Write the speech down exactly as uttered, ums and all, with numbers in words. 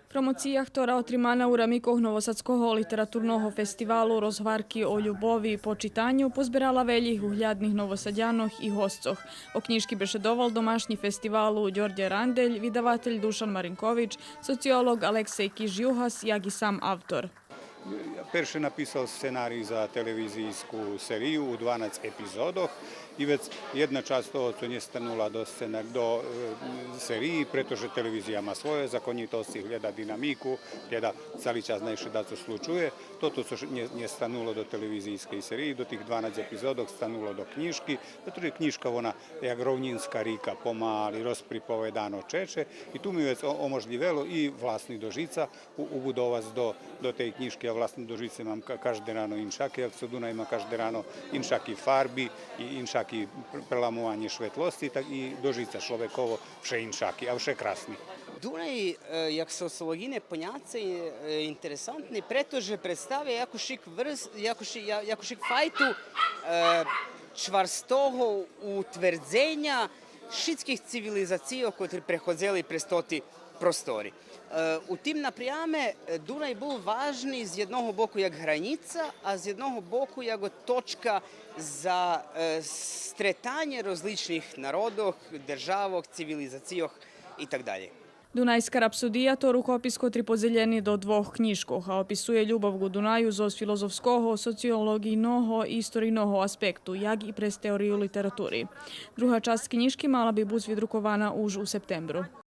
Промоция, хтора отримана у рамикох Новосадского литературного фестивалу "Розгварки о любови" по читаню, позберала велїх углядних Новосадянох и госцох. О кнїжки бешедовал домашнї фестивалу Дьордє Рандель, видаватель Душан Маринкович, социолог Алексей Киш-Югас, як и сам автор. Я перше написал сценариї за телевизийску серию у дванац епизодох и вец єдна часц того цо нє станула до сцена-, до, е, сериї, прето же телевизия ма свойо законїтосци, глєда динамику, глєда цали час най ше дацо случує. Тото цо ш-, нє, нє стануло до телевизийскей сериї, до тих дванац епизодох стануло до кнїжки, прето же кнїжка вона як ровнїнска рика, помали, розприповедано чече и ту ми вец о-, оможлївело и власни дожица у-, убудовац до, до тей кнїжки, а власни дожице мам ка-, кажде рано иншаки, як цо Дунай ма кажде рано иншаки фарби и иншаки пр-, преламованє шветлосци, так и дожица чловеково вше иншаки, а вше красни. Дунай, е, як социолоґийне поняце, е, интересантни, прето же представя якуш врс-, якуш, я-, якуш файту, е, чварстого утвердзеня шицких цивилизацийох котри преходзели през тоти простори. Е, у тим напряме, е, Дунай бул важни з єдного боку як гранїца, а з єдного боку як точка за, е, стретанє розличних народох, державох, цивилизацийох и так далєй. Дунайска рапсодия то рукопис котри подзелєни до двох кнїжкох, а описує любов ґу Дунаю зоз филозофского, социолоґийного и историйного аспекту, як и през теорию литератури. Друга часц кнїжки мала би буц видрукована уж у септембру.